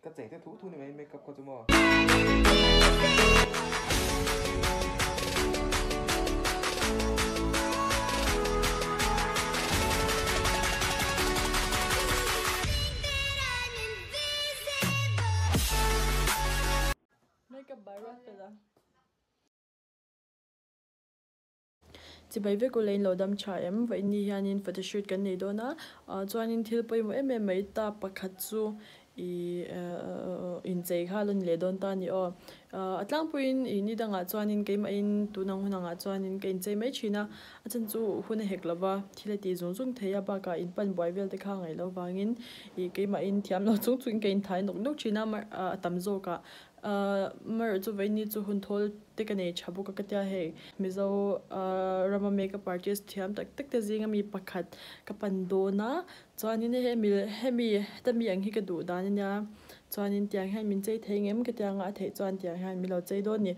Ka chei te thu thu ni mai makeup kha chu maw. Makeup by Ruatfela. Chibai vek ula in lo dam tha em? Vawiin ni hianin photoshoot kan nei dawn a, ah chuanin thil pawimawh em em mai ta pakhat chu ih inchei kha a lo ni leh dawn ta a ni aw. Ah a tlangpuiin ih ni dangah chuanin keimahin tun ang hun angah chuanin ka inchei mai thin a, a chhan chu hun a hek lova thil a tih zung zung thei a bakah in pan buai vel te kha a ngaih loh vangin ih keimahin thiam lo chung chungin ka inthai nawk nawk thin a a tam zawkah Ahh amaherawh chu vawiin ni chu hun thawl te ka nei tha bawk a ka tia hei Mizo ahh rama makeup artist thiam tak tak te zinga mi pakhat ka pan dawn a chuanin hemi hemi heta mi ang hi ka duh dan ania chuanin tiang hian min chei thei ngem ka tia anga a theih chuan tiang hian min lo chei dawn a ni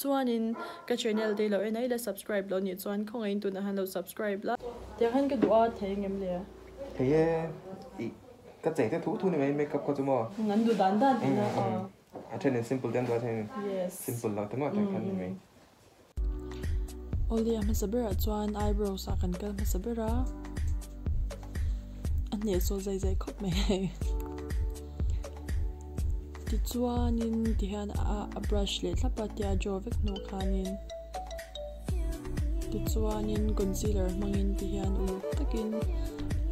chuanin ka channel te i lo en a i la subscribe lo nih chuan khawngaihin tunah hian lo subscribe la. Tiang hian ka duh a thei ngem le. Thei e ih Ka chei te thu thu ni mai makeup kha chu maw. An duh dan dan tihna a. A then in simple te an duh a then in simple lo te maw tiang khan ni mai. Awle a hmasa berah chuan eyebrows ah kan kal hmasa ber a, a hnehsawh zai zai khawp mai hei. Tichuanin tihian a brush leh thlap a tia draw vek hnuah khanin tichuanin concealer hmangin tihian uluk takin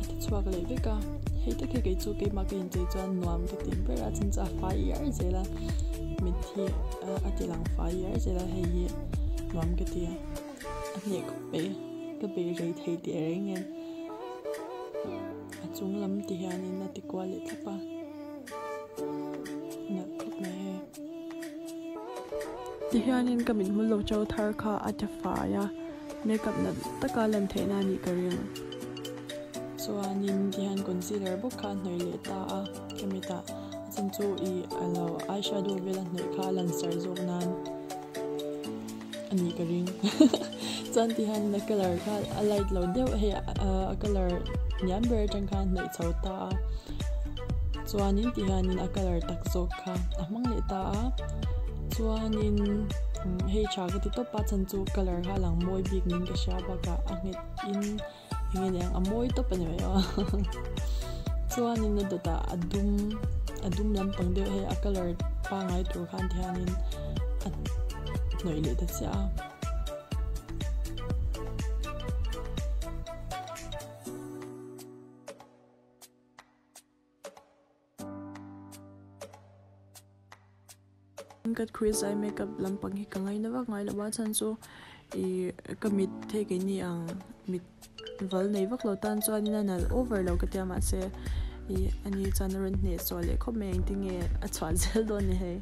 a ti chhuak leh vek a hei tak hi kei chu keimah ka inchei chuan nuam ka ti ber a chan chu a fai iar zel a mit hi a ti lang fai iar zel a hei hi nuam ka ti a a hneh khawp mai ka bei rei thei teh reng nen a chung lam ti hianin a ti kual leh thlap a. Nalh khawp mai hei. Tihianin ka mithmul lo cho thar kha a tha fai a, makeup nalh taka lan theihna a nih ka ring. Chuanin tihian concealer bawk kha a hnawih leh ta a, ka mitah a chan chu ih a lo eyeshadow vel a hnawih kha a lan sar zawk nan a nih ka ring. Chuan tihianin a colour kha a light lo deuh hei a colour hniam ber atang khan a hnawih chho ta a chuanin tihianin a colour tak zawk kha a hmang leh ta a chuanin hei tha ka ti tawp a chhan chu colour kha a lang mawi bik niin ka hria bakah a nghet in eng nge niang a mawi tawp a ni mai a chuanin a dawtah a dum a dum lampang deuh hei a colour pangngai tur khan tihianin a hnawih leh ta chiah a. Ka Chris ai makeup lampang hi ka ngaina vak ngai lo a chhan chu ih ka mit thei keini ang mit val nei vak lo tan chuanin a nalh over lo ka tia mahse ih ani chuan a rawn hneh chhuah leh khawp mai engtin nge a chhuah zel dawn ni hei.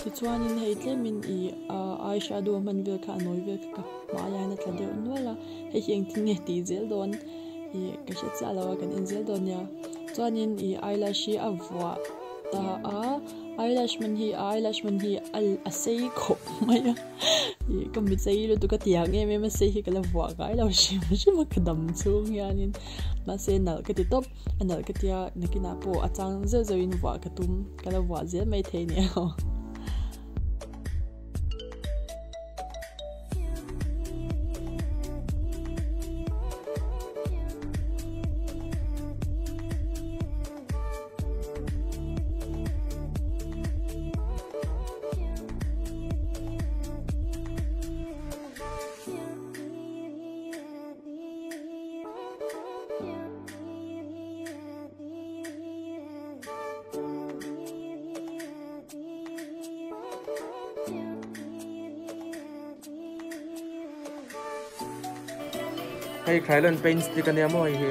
Tichuanin hei tlemin ih eyeshadow hman vel kha a nawi vel kha ka hmaiah hian a tla deuh nual a hei hi engtin nge tih zel dawn ih ka hre chiah lo a kan en zel dawn nia chuanin ih eyelash hi a vuah ta a eyelash hman hi a eyelash hman hi a sei khawp mai a ih ka mi chei lutuk a tiang em em a sei hi ka la vuah ngai lo hrim hrim a ka dam chhung hianin mahse nalh ka ti tawp a nalh ka tia nakinah pawh a chang zeuh zeuh in vuah ka tum ka la vuah zel maithei nia. Hei Thailand paint stick ania maw hei hi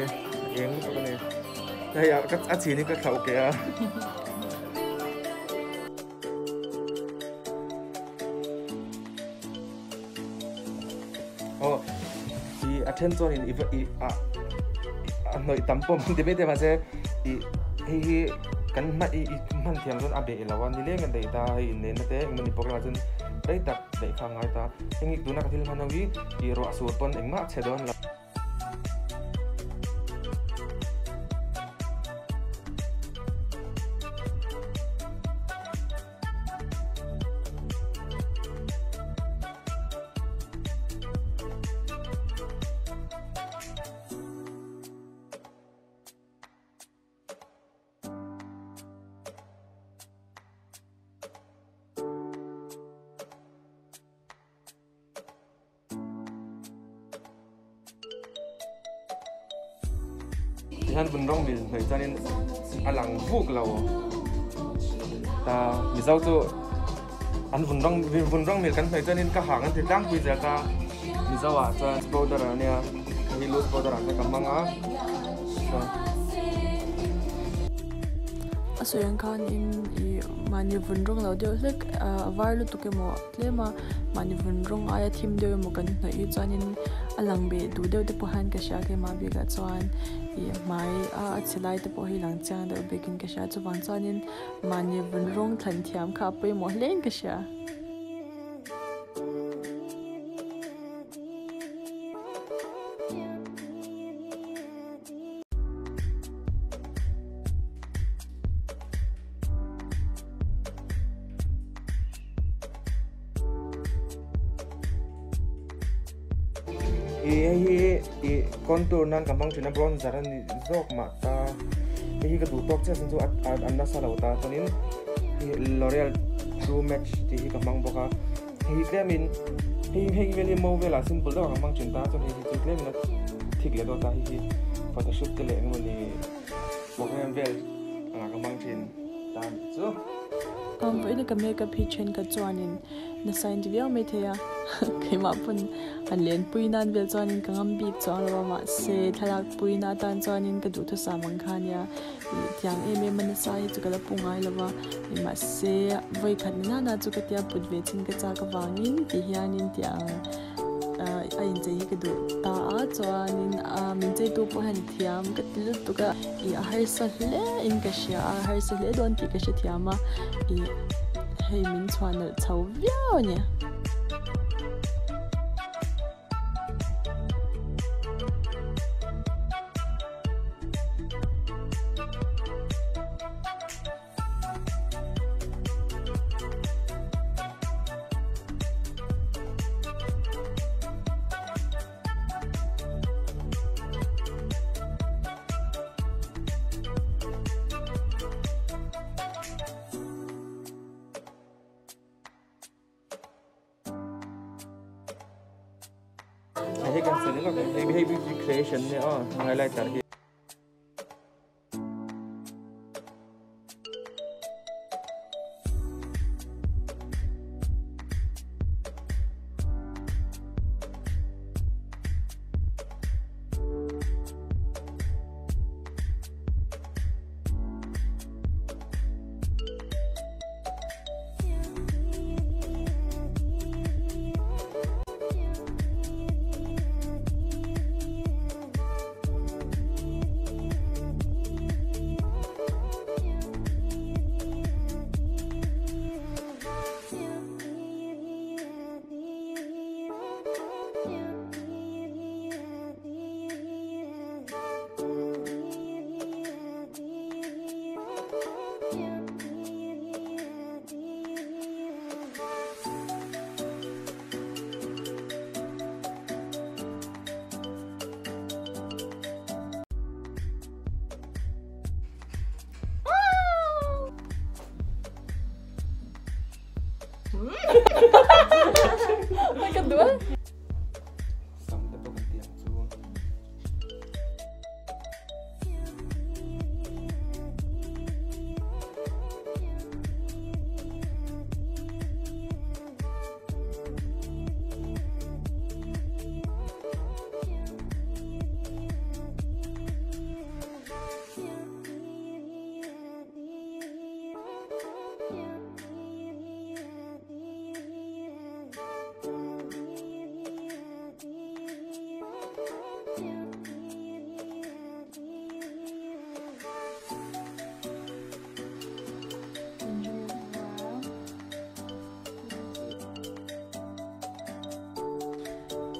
eng lutuk ani hei a chin hi ka thlauh keh a. Aw i a then chuan in i i a a hnawih tam pawh hman ti mai te mahse i hei hi kan hman i i hman thiam chuan a beh lo a nileng a daih ta hei inneihna te engmawni program ah chuan rei tak daih kha a ngai ta heng hi tuna ka thil hman ho hi i ruah sur pawn engmah a chhe dawn lo. Tihian vun rawng mil hnawih chuanin a lang vuk lo ta Mizo chu an vun rawng vun rawng mil kan hnawih chuanin ka hang an ti tlangpui zel ta Mizo ah chuan powder a nia hei hi loose powder ah te ka hmang a chuan. A sawi ang khanin ih mahni vun rawng lo deuh hlek a var lutuk emaw tlem a mahni vun rawng aia thim deuh emaw kan hnawih hi chuanin a lang beh duh deuh te pawh hian ka hria keimah bikah chuan ih hmai a a chhe lai te pawh hi lang chiang deuh bikin ka hria chuvang chuanin mahni vun rawng thlan thiam kha a pawimawh hle in ka hria. Ih hei hi ih contour nan ka hmang thin a bronzer a ni zawk mah ta hei hi ka duh tawk chiah chuan chu a nasa lo ta chuanin ih L'Oreal true match tih hi ka hmang bawk a hei hi tlemin hei hei vel hi mo velah simple deuh ah ka hmang thin ta chuan hei hi chu tlemin a thik leh dawt a hei hi photoshoot te leh engemaw ni program vel angah ka hmang thin ta a nih chu. Vawiin ka makeup hi thenkhat chuanin nasa in ti viau mai thei a, keimah pawn han lenpui nan vel chuanin ka ngam bik chuang lo a mahse thlalak puina atan chuanin ka duhthusam ang kha ania ih tiang em em a nasa hi chu ka la pu ngai lo va mahse vawikhat ni nana chu ka tia put ve chin ka chak avangin ti hianin tiang a inchei hi ka duh ta a chuanin a min cheitu pawh hian thiam ka ti lutuk a ih a harsa hle in ka hria a harsa hle dawn tih ka hrethiam a ih hei min chhuah nalh chho viau a ni. Hei kan sawi lawk hei hei creation nia aw highlighter hi.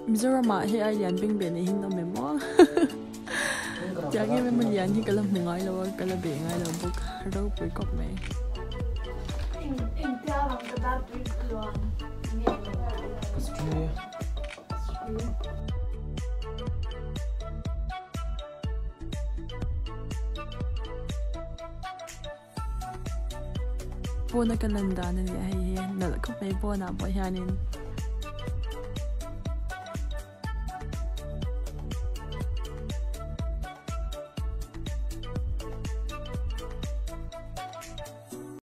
Mizoram ah hei ai lian bengbeh nei hin awm em aw tiang em em a lian hi ka la hmu ngai lo a ka la beh ngai lo bawk ropui kawp mai. Pawna ka lan dan a nia hei hi nalh khawp mai pawnah pawh hianin.